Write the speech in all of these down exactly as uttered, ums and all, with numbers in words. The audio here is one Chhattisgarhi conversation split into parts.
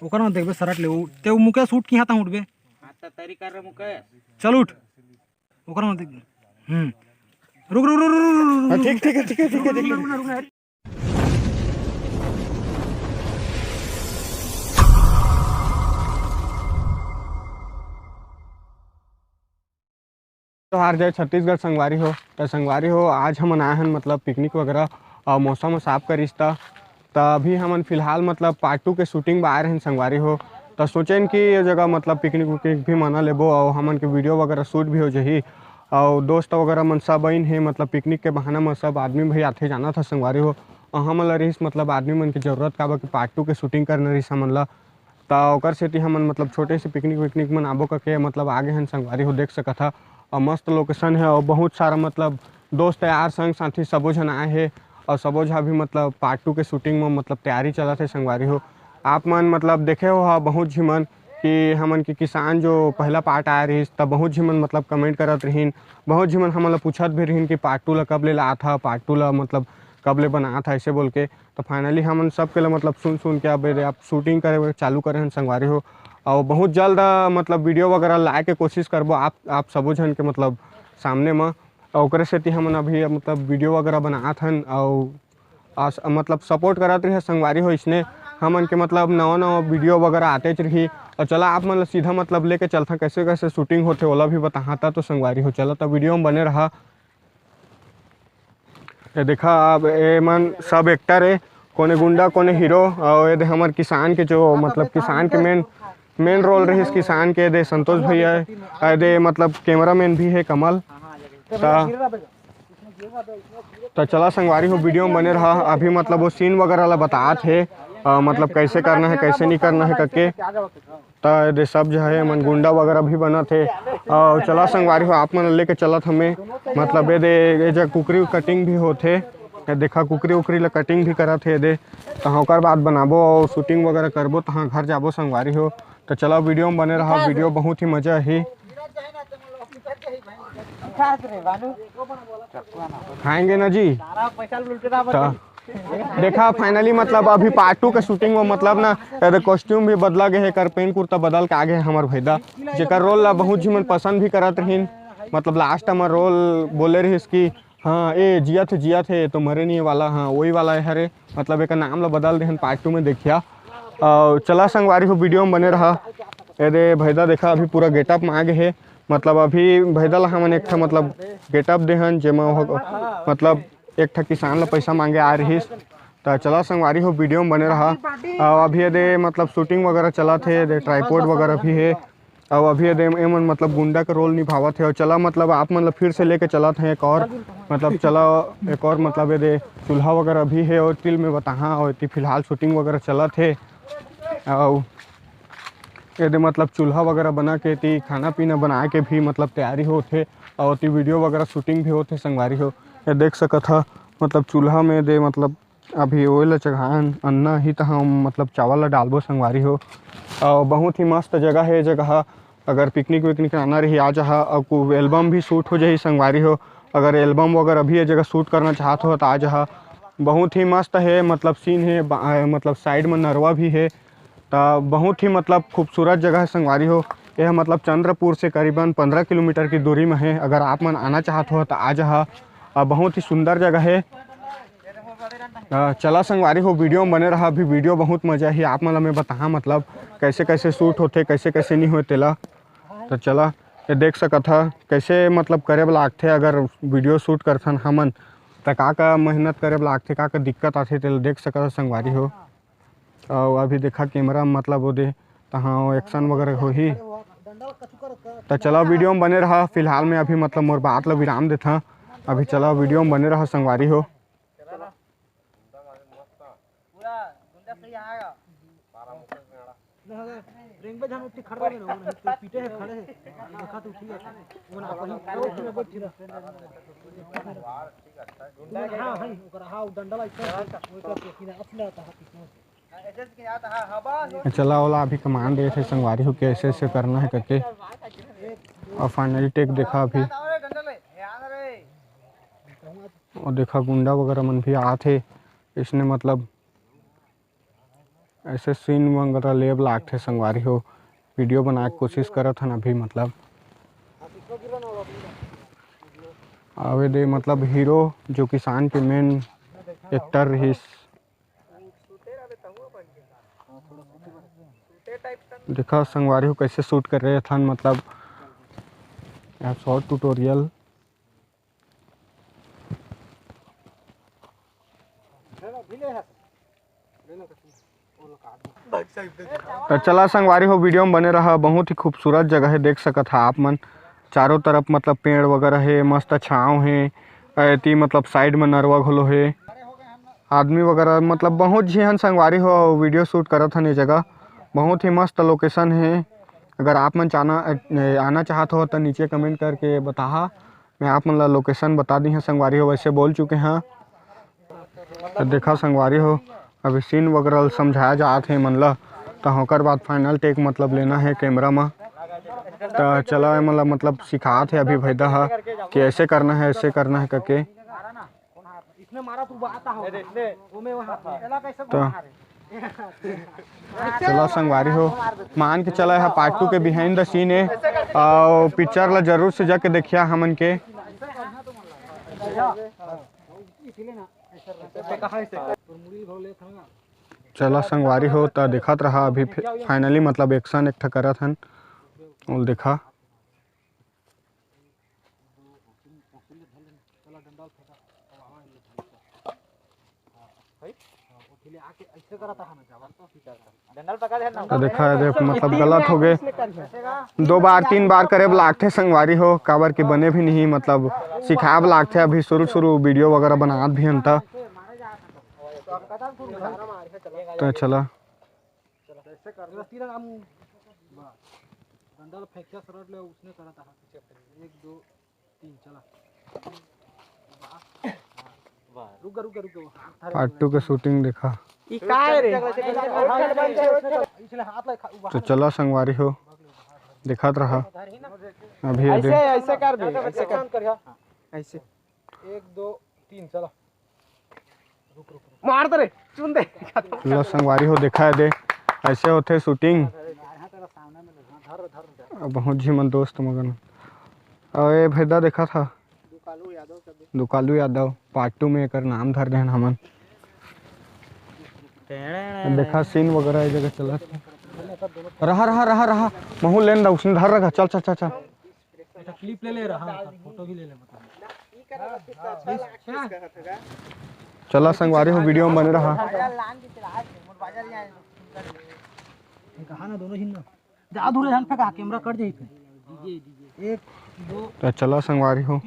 ओकर में देखबे सरट ले, उ-, ते उ मुकेश उठ के यहाँ तक उठबे। हाँ, तो तैयारी कर रहे मुकेश। चल उठ। ओकर में देख। हम्म। रुक, रुक, रुक। हाँ, ठीक, ठीक है, ठीक है, ठीक है, ठीक है। जोहार, जय छत्तीसगढ़ संगवारी हो। त संगवारी हो, आज हमन आए हन मतलब पिकनिक वगैरह, और मौसम ह साफ करिस त, त अभी हमन फिलहाल मतलब पार्ट टू के शूटिंग बर आए रहन संगवारी हो। त सोचेन कि ये जगह मतलब पिकनिक उकनिक भी मना लेबो और हमन के वीडियो वगैरह शूट भी हो जाही। और दोस्त वगैरह मन सब आइन हे, मतलब पिकनिक के बहाना म सब आदमी भी आथे जाना था संगवारी हो। और हमन ला रहिस मतलब आदमी मन के जरूरत काबर कि पार्ट टू के शूटिंग करना रहिस हमन ला। त ओकर सेती हमन मतलब छोटे से पिकनिक विकनिक मनाबो करके मतलब आगे हन संगवारी हो, देख सकत ह। और मस्त लोकेशन है और बहुत सारा मतलब दोस्त यार संग साथी सबो झन आए हे और सबो झा भी मतलब पार्ट टू के शूटिंग में मतलब तैयारी चलत हे संगवारी हो। आप मन मतलब देखे हो हा बहुत झिमन कि हमन के किसान जो पहला पार्ट आए रहिस त बहुत झिमन मतलब कमेंट करत रहिन, बहुत झिमन हमन ला पूछत भी रहिन कि पार्ट टू ला कब ले लात हा, पार्ट टू ला मतलब कब ले बनात हा ऐसे बोल के। तो फाइनली हमन सबके ला मतलब सुन सुन के अब आप शूटिंग करे चालू करे हन संगवारी हो। और बहुत जल्द अ, मतलब वीडियो वगैरह लाए के कोशिश करबो आप आप सबो झन के मतलब सामने म। और ओकरे सेती हमन अभी मतलब वीडियो वगैरह बनात हन और आस, मतलब सपोर्ट करत रहिए संगवारी हो। इसने हमन के मतलब नवा नवा वीडियो वगैरह आतेच रही। और चला आप मन ला सीधा मतलब लेके चलथन कैसे कैसे शूटिंग होथे ओला भी बताहा था। तो संगवारी हो चला तो वीडियो में बने रहा। ये देखा, अब ये मन सब एक्टर है, कोने गुंडा, कोने हीरो, और ये दे हमर किसान के जो, मतलब, किसान के मेन, मेन रोल रहिस किसान के, ये दे संतोष भैया है, ये दे, मतलब, कैमरामैन भी है कमल। ता, ता चला संगवारी हो, वीडियो में बने रहा। अभी, मतलब, वो सीन वगैरह ला बतात है, अ, मतलब, कैसे करना है, कैसे नहीं करना है करके। त ये दे सब जो है मन गुंडा वगैरह भी बनत हे। और चला संगवारी हो, आप मन लेके चलत हमें, मतलब ये दे ये जगह कुकरी कटिंग भी होथे। ये देखा कुकरी उकरी ला कटिंग भी करत हे ये दे। तहाँ ओकर बाद बनाबो और शूटिंग वगैरह करबो, तहाँ घर जाबो संगवारी हो। तो चला वीडियो में बने रहा, वीडियो बहुत ही मजा ही। खाएंगे ना जी। तो देखा फाइनली मतलब अभी पार्ट टू के शूटिंग में मतलब ना ये कॉस्ट्यूम भी बदला गए है, कर पेंट कुर्ता बदल के आ गए हमर भैदा, जेकर रोल ला बहुत झिमन पसंद भी करत रहिन। मतलब लास्ट में रोल बोले रहिस कि हाँ ए जियत हे जियत हे तो मरे नहीं वाला, हाँ वही वाला है हरे। मतलब एक नाम ला बदल देहन पार्ट टू में देखिया। और चला संगवारी हो वीडियो में बने रहा। ये दे भैदा देखा अभी पूरा गेटअप में आ गए है। मतलब अभी भैदा ला हमन एक ठा मतलब गेटअप देहन जेमा हो- मतलब एक ठा किसान ला पैसा मांगे आ रहिस। त चला संगवारी हो वीडियो में बने रहा। अउ अभी ये दे मतलब शूटिंग वगैरह चलत हे, ये दे ट्राइपॉड वगैरह भी हे। अउ अभी ये दे एमन मतलब गुंडा के रोल निभावत हे। अउ चला मतलब आप मन ला फिर से लेके चलत हे एक और मतलब चला एक और मतलब ये दे चूल्हा वगैरह भी हे और तिल में बताहा और इतनी फिलहाल शूटिंग वगैरह चलत हे। अउ ये दे मतलब चूल्हा वगैरह बना के ती खाना पीना बना के भी मतलब तैयारी होत हे और ती वीडियो वगैरह शूटिंग भी होत हे संगवारी हो। ये देख सकत ह मतलब चूल्हा में दे मतलब अभी ओइला चघान अन्ना ही त हम मतलब चावल ला डालबो संगवारी हो। और बहुत ही मस्त जगह है ये जगह, अगर पिकनिक विकनिक आना रही आ जहा। और एल्बम भी शूट हो जाही संगवारी हो। अगर एल्बम वगैरह अभी ये जगह शूट करना चाहत हो तो आ जहा। बहुत ही मस्त है मतलब सीन है बा- मतलब साइड में नरवा भी है। त बहुत ही मतलब खूबसूरत जगह है संगवारी हो। यह मतलब चंद्रपुर से करीबन पंद्रह किलोमीटर की दूरी में है। अगर आप मन आना चाहत हो तो आ जहा। अ, बहुत ही सुंदर जगह है। अ, चला संगवारी हो वीडियो में बने रहा। अभी वीडियो बहुत मजा ही आप मन ला मैं बताहा मतलब कैसे कैसे शूट होथे कैसे कैसे नहीं होए तेला। तो चला ये देख सकत ह कैसे मतलब करे ला लागथे अगर वीडियो शूट करथन हमन त का का मेहनत करे ला लागथे का का दिक्कत आथे तेला देख सकत ह संगवारी हो। अउ अभी देखा कैमरा मतलब ओदे तहाँ एक्शन वगैरह होही। त चला वीडियो में बने रहा। फिलहाल में अभी मतलब मोर बात ला विराम देथा। अभी चला वीडियो में बने रहा संगवारी हो। रेंगबे झन उठी खड़बे में, ओमन पीटे हे खड़े हे, देखा तो उठी जाथे। ओमन आप ही, ओ, उठी ना, बैठ ना। हाँ, हाँ, ओकर, हाँ, डंडा ला इतना, वो करके, फिर अपने आता हाथ इतना। चला ओला अभी कमांड देत हे संगवारी हो कि ऐसे ऐसे करना है करके। और फाइनली टेक देखा अभी। और देखा गुंडा वगैरह मन भी आत हे। इसने मतलब ऐसे सीन वगैरह लेब लागथे संगवारी हो। वीडियो बनाए के कोशिश करत हन अभी मतलब। आवे दे मतलब हीरो जो किसान के मेन एक्टर रहिस। देखा संगवारी हो कैसे शूट करे हथन मतलब। यहाँ शॉर्ट ट्यूटोरियल। तो चला संगवारी हो वीडियो में बने रहा। बहुत ही खूबसूरत जगह है, देख सकत हा आप मन चारों तरफ मतलब पेड़ वगैरह है, मस्त छाँव है। एती मतलब साइड में नरवा घलो है। आदमी वगैरह मतलब बहुत झी हन संगवारी हो, वीडियो शूट करत हन ये जगह। बहुत ही मस्त लोकेशन है। अगर आप मन चाना आना चाहत हो तो नीचे कमेंट करके बताहा, मैं आप मन ला लोकेशन बता दी हूँ संगवारी हो, वैसे बोल चुके हैं। तो देखा संगवारी हो, अभी सीन वगैरह समझाया जात हे मन ला, तो ओकर बाद फाइनल टेक मतलब लेना है कैमरा में। तो चला ए मन ला मतलब सिखात हे अभी भैदा हा कि ऐसे करना है, ऐसे करना है करके। इसमें मारा तू आता हो। ओमे वहाँ था। तो चला संगवारी हो, मान के चला है पार्ट टू के बिहाइंड द सीन है। और पिक्चर ला जरूर से जाके देखिया हमन के। चला संगवारी हो, त देखत रहा अभी फि-, फाइनली मतलब एक्शन एक ठा करत हन। ओल देखा। तो देखा, देख, मतलब, गलत हो गए। दो बार, तीन बार करे ब लागथे संगवारी हो, काबर कि बने भी नहीं, मतलब, सिखाए ब लागथे। अभी शुरू शुरू वीडियो वगैरह बनात भी हन त। तो चला। पार्ट टू के शूटिंग देखा। ई का है रे? तो चला संगवारी हो, दिखात रहा। अभी ऐसे, अभी ऐसे कर बे, ऐसे कर। ऐसे। एक, दो, तीन, चला। मार दे रे, चुन दे। लो संगवारी हो, देखा है दे, ऐसे होथे शूटिंग। अब बहुत झी मन दोस्त मगन। अउ ए भेदा देखा था, दुकालू यादव, पार्ट टू में एकर नाम धर देहन हमन। देखा सीन वगैरह ए जगह चलत हे। रहा, रहा, रहा, रहा। महू लेन दा, उसने धर रखा। चल, चल, चल, चल। अच्छा, क्लिप ले ले रहा, फोटो भी ले ले, मतलब। चला संगवारी हो, वीडियो में बने रहा। कहा ना दोनों झिन ना। जा दूर झन फेंका, कैमरा कट जाई फिर। एक, दो। तो चला संगवारी हो।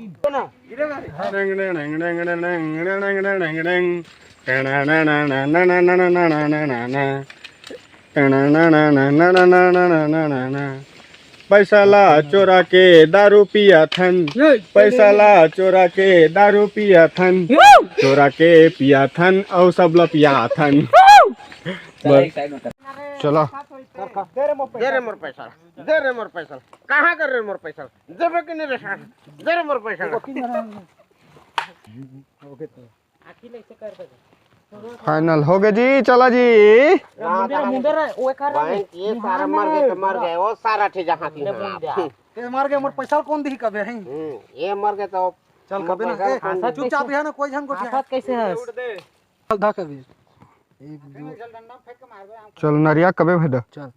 पैसा ला चोरा के दारू पियाथन, पैसा ला चोरा के दारू पियाथन, चोरा के पियाथन अउ सब ला पियाथन। बस। चला। दे रे मोर पैसा, दे रे मोर पैसा, दे रे मोर पैसा, कहाँ कर रे मोर पैसा, देबे कि नहीं रे साला, दे रे मोर पैसा। फाइनल हो गए जी, चला जी। मुंदर, मुंदर, वो एक बहन, ये सारा मर गए तो मर गए, वो सारा ठीक जहाँ की ले हाँ। मुंदर। ये मर गए, मोर पैसा कौन दी कबे हैं? हम्म, ये मर गए तो चल कबे ना, पैसा ए, कौन दी? चुपचाप यहाँ ना, कोई झन को हाथ कैसे है? चल धा कबे। एक, दो। चल नरिया कबे भेदा। चल।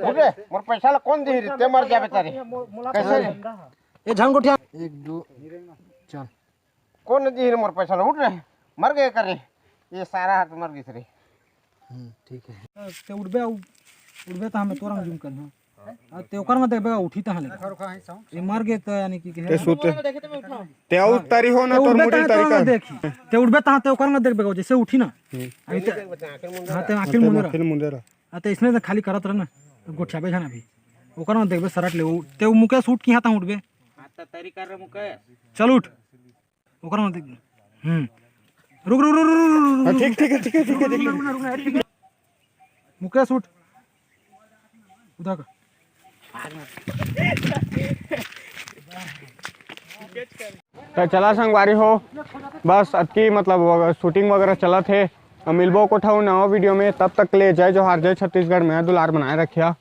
उठ रे, मोर पैसा ला कौन दी रे? ते मर जाबे तारे। कैसे रे? ए झन गोठिया। एक, दो। चल। कौन दी रे मोर पैसा ला? उठ रे। मर गए करे। ये सारा हाथ मर गई रे। हम्म, ठीक है। ते उठबे, उठबे तो हमें तोरा में जूम कर। हाँ, ते ओकर में देखबे, उठी तहाँ ले। ये मर गए तो यानी कि ते सुत। ते आउ तारी हो ना, तोर मुड़ी तारी का। देखी। ते उठबे तहाँ, ते ओकर में देखबे, जैसे उठी ना। हम्म। अभी ते, हाँ, ते आखिर मुंदे रहा। आखिर मुंदे रहा। आ, ते इसने तो खाली करत रह ना, तो गोठियाबे झन अभी। ओकर में देखबे, सरट ले, उ-, ते मुकेश उठ की हाँ, तहाँ उठबे। हाँ, तो तारी कर रहे मुकेश। चल उठ। ओकर में देख। हम्म। रुक, रुक, रुक। हाँ, ठीक, ठीक है, ठीक है, ठीक है, ठीक है। रुक ना, रुक ना, रुक ना, ठीक है। मुकेश उठ, उधर का। तो चला संगवारी हो, बस अतकी मतलब वग-, शूटिंग वगैरह चलत हे। अब मिलबो कोठा नवा वीडियो में, तब तक के लिए जय जोहार, जय छत्तीसगढ़, मया दुलार बनाए रखिया।